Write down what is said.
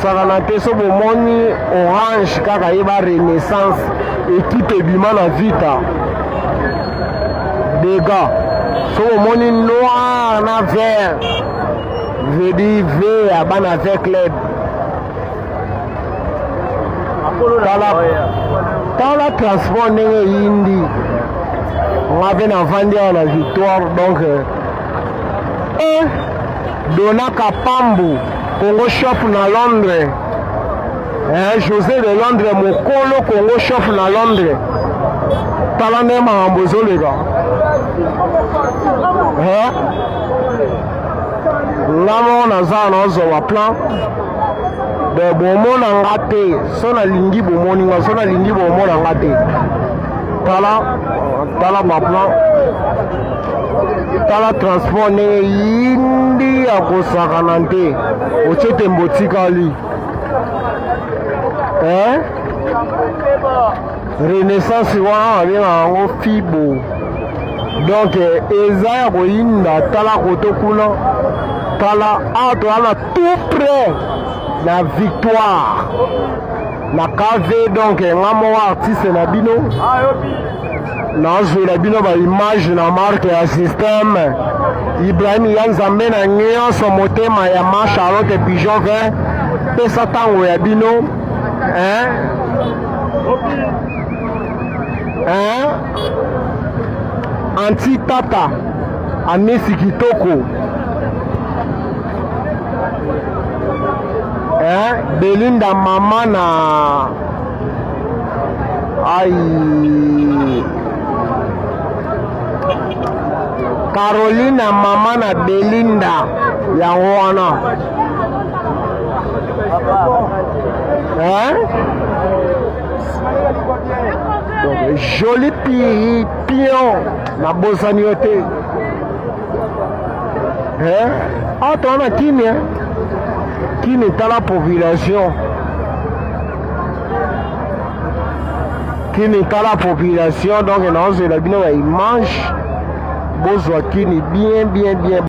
Sakana te so bomoni orange kaka yeba renaissance ekipe ebima na vita dega so bomoni noir na vert vedi v ya bana v club tala tala transport ndenge eyindi nga mpe navandi awa na victoire donc eh, Dona Kapambu, Congo Shop na Londres. Eh, José de Londres, mokolo Congo Shop na Londres. Tala nde makambo ezoleka. Eh? Nga moko naza nazwa ba plan de bomona nga te so nalingi bomoni nga so nalingi bomona nga te tala tala ba plan tala transport ndenge yindi ya kosakana te otie tembo otikali eh? renaissance wana babengaka yango fibo donc eza ya koyinda tala koto kuna tala awa toza na tout près na victoire na KV donc nga moko artiste na bino nazwela bino ba image na marque ya système Ibrahim ya Nzambe na nyonso motema ya ma Charlotte Pigeon 20 pesa ntango ya bino hein? Hein? Anti tata amisi kitoko eh, Belinda mama na ai Carolina mama na Belinda yango wana hein? Donc, joli piri pion nabosani yo te Eh? Awa toza na Kini, eh? Kini tala population. Kini tala population donc naozela bino ba image bozwa Kini bien bien bien.